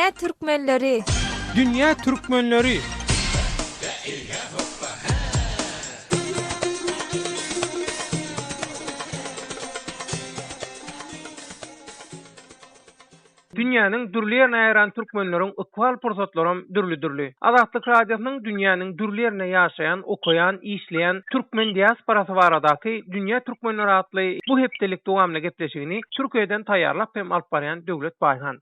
Dünýä türkmenleri! Dünýä türkmenleri! Dünýäniň dürli ýerine ýaýran türkmenleriň ykbal pursatlaram dürli-dürli. Azatlyk Radiosynyň dünýäniň dürli ýerinde ýaşaýan, okaýan, işleýän türkmen diasporasy baradaky Dünýä türkmenleri atly bu hepdelik dowamly gepleşigini Türkiýeden taýýarlap hem alyp barýan Döwlet Baýhan.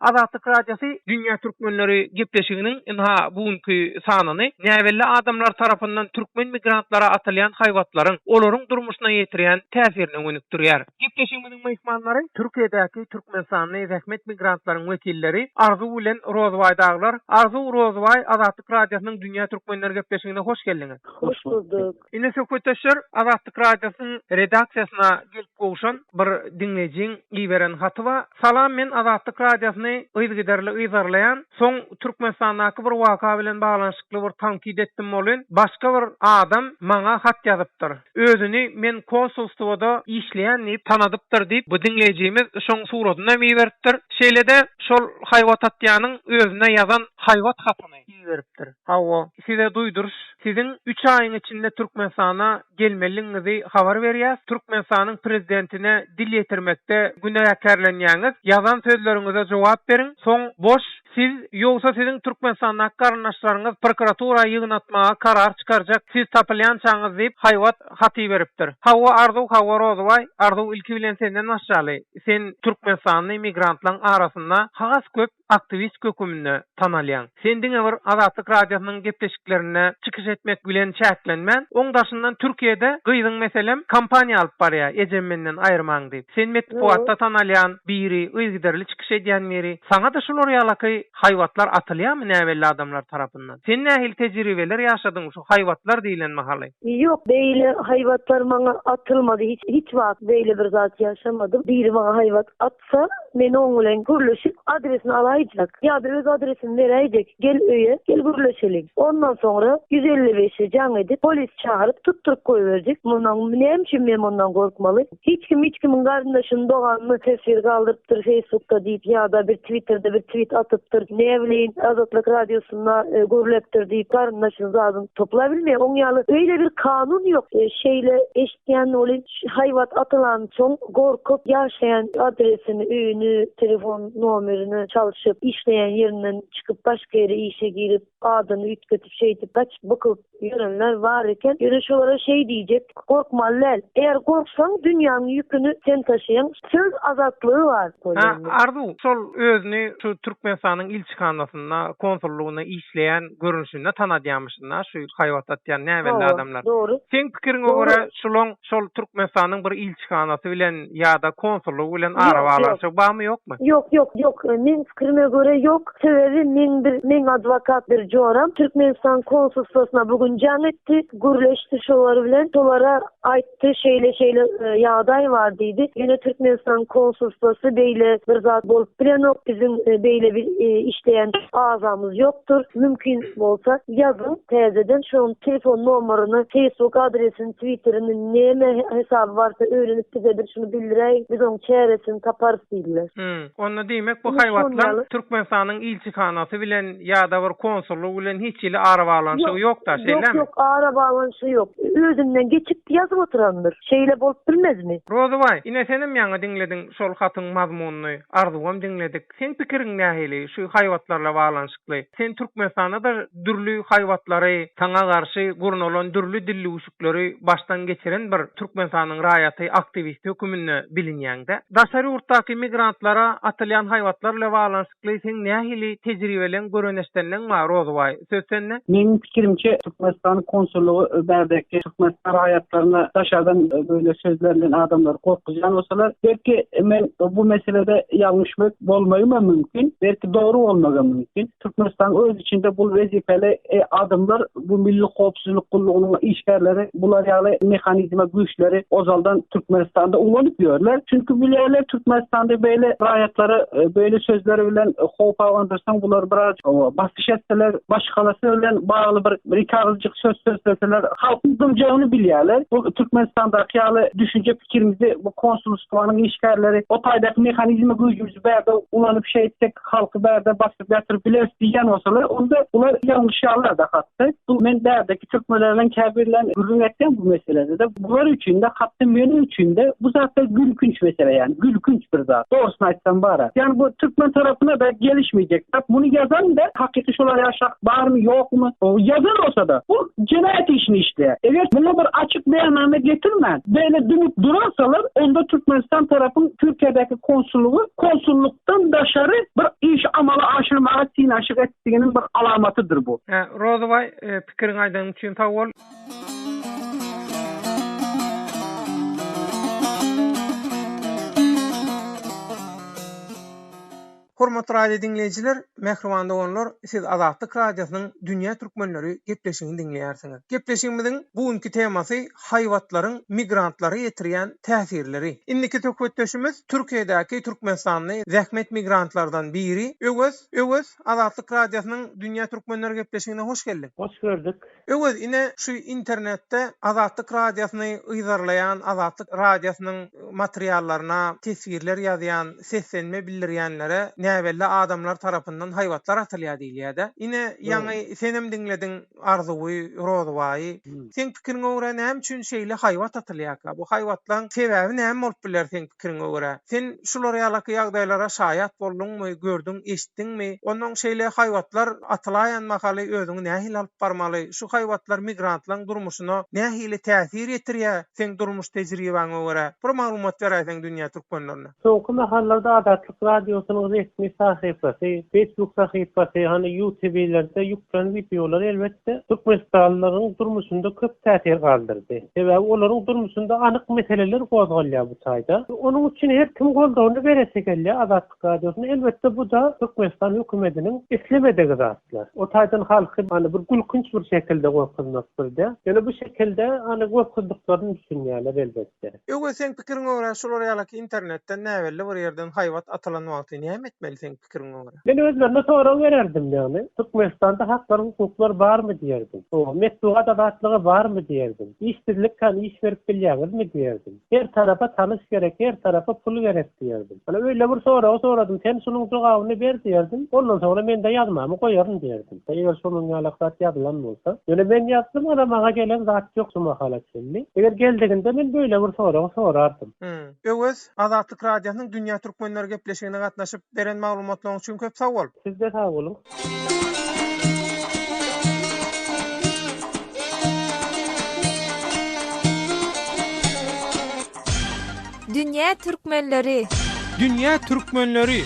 Azatlyk Radiosy Dünýä Türkmenleri gepleşiginiň ynha bu günki sanyny näbelli adamlar tarapyndan türkmen migrantlara atylýan haýbatlaryň olaryň durmuşyna ýetirýän täsirine gönükdirýär. Gepleşigimiziň myhmanlary Türkiýedäki türkmenistanly zähmet migrantlaryň wekilleri Arzuw bilen Rozybaý dagylar. Arzuw, Rozybaý Azatlyk Radiosynyň Dünýä Türkmenleri gepleşigine hoş geldiňiz. Hoş bulduk. Ine söhbetdeşler Azatlyk Radiosynyň redaksiýasyna gelip gowşan bir diňleýjiň iberen haty bar. Salam men Azatlyk Radiosyny yzygiderli yzarlaýan. Soň Türkmenistandaky bir waka bilen baglanyşykly bir tankyt etdim welin, başga bir adam maňa hat ýazypdyr. Özüni men konsulstwoda işleýän diýip tanadypdyr diýip bu diňleýjimiz şoň suratyny hem iberipdir. Şeýle-de şol haýbat atýanyň özüne ýazan haýbat hatyny iberipdir. Hawa, size duýduryş, siziň üç aýyň içinde Türkmenistana gelmelidigiňizi habar berýäs. Türkmenistanyň Prezidentine dil ýetirmekde günäkärlenýäňiz. Ýazan sözleriňize jogap beriň. Soň boş, siz, ýogsa siziň Türkmenistandaky garyndaşlaryňyz prokuratura ýygnatmaga karar çykarjak, siz tapylýançaňyz diýip, haýbat hat iberipdir. Hawa, Arzuw, hawa, Rozybaý, Arzuw ilki bilen senden başlaly. Sen türkmenistanly migrantlaryň arasynda has köp aktiwist höküminde tanalýaň. Sen diňe bir Azatlyk Radiosynyň gepleşiklerinde çykyş etmek bilen çäklenmän, oň daşyndan Türkiýede gyzyň meselem kampaniýa alyp barýa ejem menden aýyrmaň diýip. Sen metbugatda tanalýan biri, yzygiderli çykyş edýän biri. Saňa-da şular ýalaky haýbatlar atylýamy näbelli adamlar tarapyndan? Sen nähili tejribeler ýaşadyň şu haýbatlar diýlen mahaly? Ýok, beýle haýbatlar maňa atylmady. Hiç hiç wagt beýle bir zat ýaşamadym. Biri maňa haýbat atsa, men oň bilen gürleşip, adresini alaýjak. Ýa-da öz adresini beräýjek, gel öýe, gel gürleşeliň. Ondan soňra 155-e jaň edip, polis çagyryp, tutduryp goýberjek. Mundan näme üçin men mundan gorkmaly? Hiç kim hiç kimiň garyndaşyny, doganyny teswir galdyrypdyr Facebookda diýip ýa-da bir Twitterde bir tweet atypdyr, näbileýin Azatlyk radiosynda gürläpdir diýip garyndaşyny zadyny toplabilmeýär. Oň ýaly öýle bir kanun ýok. Şeýle eşitýän welin haýbat atylansoň gorkup ýaşaýan adresini, öýüni, telefon nomerini çalşyp, işleýän ýerinden çykyp başga ýere işe girip, adyny üýtgetip şeýdip gaçyp bukup ýörenler bar eken. Ýöne şolara şeý diýjek, gorkmaly däl. Eger gorksaň dünýäniň ýüküni sen taşyýaň. Söz azatlygy bar. Hä, Arzuw, şol özüni şu Türkmenistanyň ilçihanasynda, konsullygynda işleýän görnüşinde tanadýamyşyn-da şu haýbat atýan näbelli adamlar. Hawa, dogry. Seň pikiriňe görä şulaň şol Türkmenistanyň bir ilçihanasy bilen ýa-da konsullygy bilen arabaglanyşygy barmy ýokmy? Ýok, ýok, ýok. Meň pikirime görä ýok. Sebäbi meň bir meň adwokat bir joram Türkmenistan konsulstwasyna bu gün jaň etdi, gürleşdi şolar bilen. Şolara aýtdy şeýle şeýle ýagdaý bar diýdi. Ýöne Türkmenistan konsulstwasy beýle bir zat bolup bilenok, biziň beýle bir işleýän agzamyz ýokdur. Mümkin bolsa ýazyň täzeden şoň telefon nomeryny, Facebook adresini, Twitterini neme hesaby barsa öwrenip bize bir şuny bildiräý, biz oň çäresini taparys diýdiler. Hum. Onda diýmek bu haýbatlaň Türkmenistanyň ilçihanasy bilen ýa-da bir konsullygy bilen hiç hili arabaglanyşygy ýok-da, şeýlemi? Ýok, ýok, arabaglanyşygy ýok. Özünden geçip ýazyp oturandyr. Şeýle bolup bilmezmi? Rozybaý, ine senem ýaňy diňlediň şol hatyň mazmunyny, Arzuwam diňledik. Seň pikiriň nähili şu haýbatlarla baglanyşykly? Sen Türkmenistanda-da dürli haýbatlary, saňa garşy gurnalan dürli dillüwşükleri başdan geçiren bir Türkmenistanyň raýaty, aktiwisti höküminde bilinýäň-dä. Daşary ýurtdaky migrantlara atylýan haýbatlar bilen baglanyşykly seň nähili tejribeleň, gören-eşdenleň bar, Rozybaý? Söz sende. Meniň pikirimçe, Türkmenistanyň konsullygy bärdäki Türkmenistan raýatlaryna daşardan böyle sözler bilen adamlary gorkuzýan bolsalar, belki men bu meselede ýalňyşmak bolmagym mümkin, belki dogry bolmagam mümkin. Türkmenistanyň öz içinde bul wezipeli adamlar, bu Milli howpsuzlyk gullugynyň işgärleri bular ýaly mehanizme güýçleri ozaldan Türkmenistanda ulanyp ýörler. Çünki bilýärler Türkmenistanda beýle raýatlary beýle sözler bilen howp abandyrsaň bular biraz basyş. etseler, maşgalasy bilen bagly bir bir-iki agyzjyk söz sözleseler, halkyň dymjagyny bilýärler. Bu Türkmenistandaky ýaly düşünje pikirimizi bu konsulstwanyň işgärleri o taýdaky mehanizmi güýjümizi bärde ulanyp şeýtsek halky bärde basyp ýatyryp bileris diýýän bolsalar, onda bular ýalňyşýarlar-da hatda. Bu men bärdeki türkmenler bilen käbirlerini gürrüň etýän bu meselede-de. Bular üçin-de, hatda meniň üçin-de bu zatlar gülkünç mesele ýani gülkünç bir zat. Dogrusyny aýtsam bar-a. Ýani bu türkmen tarapyna-da gelişmejek zat. Muny ýazan-da hakyky şolar ýaly şahs barmy, ýokmy, ýazan bolsa-da, bu jenaýat işini işleýär. Eger muňa bir açyk beýanname getirmän, beýle dymyp durarsalar, onda Türkmenistan tarapyň Türkiýedäki konsullygy konsullykdan daşary bir işi amala aşyrmaga synanyşyk etdiginiň bir alamatydyr bu. Rozybaý, pikiriňi aýdanyň üçin sag bol. Hormatly radio diňleýjiler, mähriban doganlar, siz Azatlyk Radiosynyň Dünýä Türkmenleri gepleşigini diňleýärsiňiz. Gepleşigimiziň bu günki temasy haýbatlaryň migrantlara ýetirýän täsirleri. Indiki söhbetdeşimiz Türkiýedäki türkmenistanly zähmet migrantlardan biri Öwez. Öwez, Azatlyk Radiosynyň Dünýä Türkmenleri gepleşigine hoş geldiň. Hoş gördük. Öwez, ine, şu internetde Azatlyk Radiosyny yzarlaýan, Azatlyk Radiosynyň materiallaryna teswirler ýazýan, seslenme bildirýänlere näbelli adamlar tarapyndan haýbatlar atylýar diýilýär-de. Ine, ýaňy senem diňlediň Arzuwy, Rozybaýy. Seň pikiriňe görä näme üçin şeýle haýbat atylýarka? Bu haýbatlaň sebäbi näme bolup biler seň pikiriňe görä? Sen şular ýalaky ýagdaýlara şaýat bolduňmy, gördüň, eşitdiňmi? Onnoň şeýle haýbatlar atylaýan mahaly özüňi nähili alyp barmaly? Şu haýbatlar migrantlaň durmuşyna nähili täsir ýetirýär seň durmuş tejribäňe görä? Bir maglumat beräýseň dünýä türkmenlerine. Soňky mahallarda Azatlyk Radiosynyň resmi sahypasy, Facebook sahypasy, hany YouTube-lerde ýüklän wideolar elbetde türkmenistanlylaryň durmuşynda köp täsir galdyrdy. Sebäbi olaryň durmuşynda anyk meseleler gozgalýar bu taýda. Onuň üçin her kim goldawyny beresi gelýär Azatlyk Radiosyna. Elbetde bu-da Türkmenistan hökümetiniň islemedigi zatlar. O taýdan halky hany bir gülkünç bir şekilde gorkuzmak birde. Ýöne bu şekilde hany gorkuzdyklaryny düşünýärler elbetde. Öwez seň pikiriňe görä şular ýalaky internetden näbelli bir ýerden haýbat atylan wagty näme etmeli seň pikiriňe görä? Men özlerine sorag bererdim, ýagny, Türkmenistanda haklar, hukuklar barmy diýerdim. Hawa, metbugat azatlygy barmy diýerdim. Işsizlik kan iş berip bilýäňizmi diýerdim. Her tarapa tanyş gerek, her tarapa pul gerek diýerdim. Ana, öýle bir soragy soradym, sen şunuň jogabyny ber diýerdim. Ondan soňra men-de ýazmamy goýaryn diýerdim. Eger şonuň ýalak zat ýazylan bolsa. Ýöne men ýazdym, ana, maňa gelen zat ýok şu mahala çenli. Eger geldiginde men beýle bir soragy sorardym. Öwez, Azatlyk Radiosynyň Dünýä Türkmenleri gepleşigine gatnaşyp, beren maglumatlaryň üçin köp sag bol! Siz-de sag boluň! Dünýä Türkmenleri! Dünýä Türkmenleri!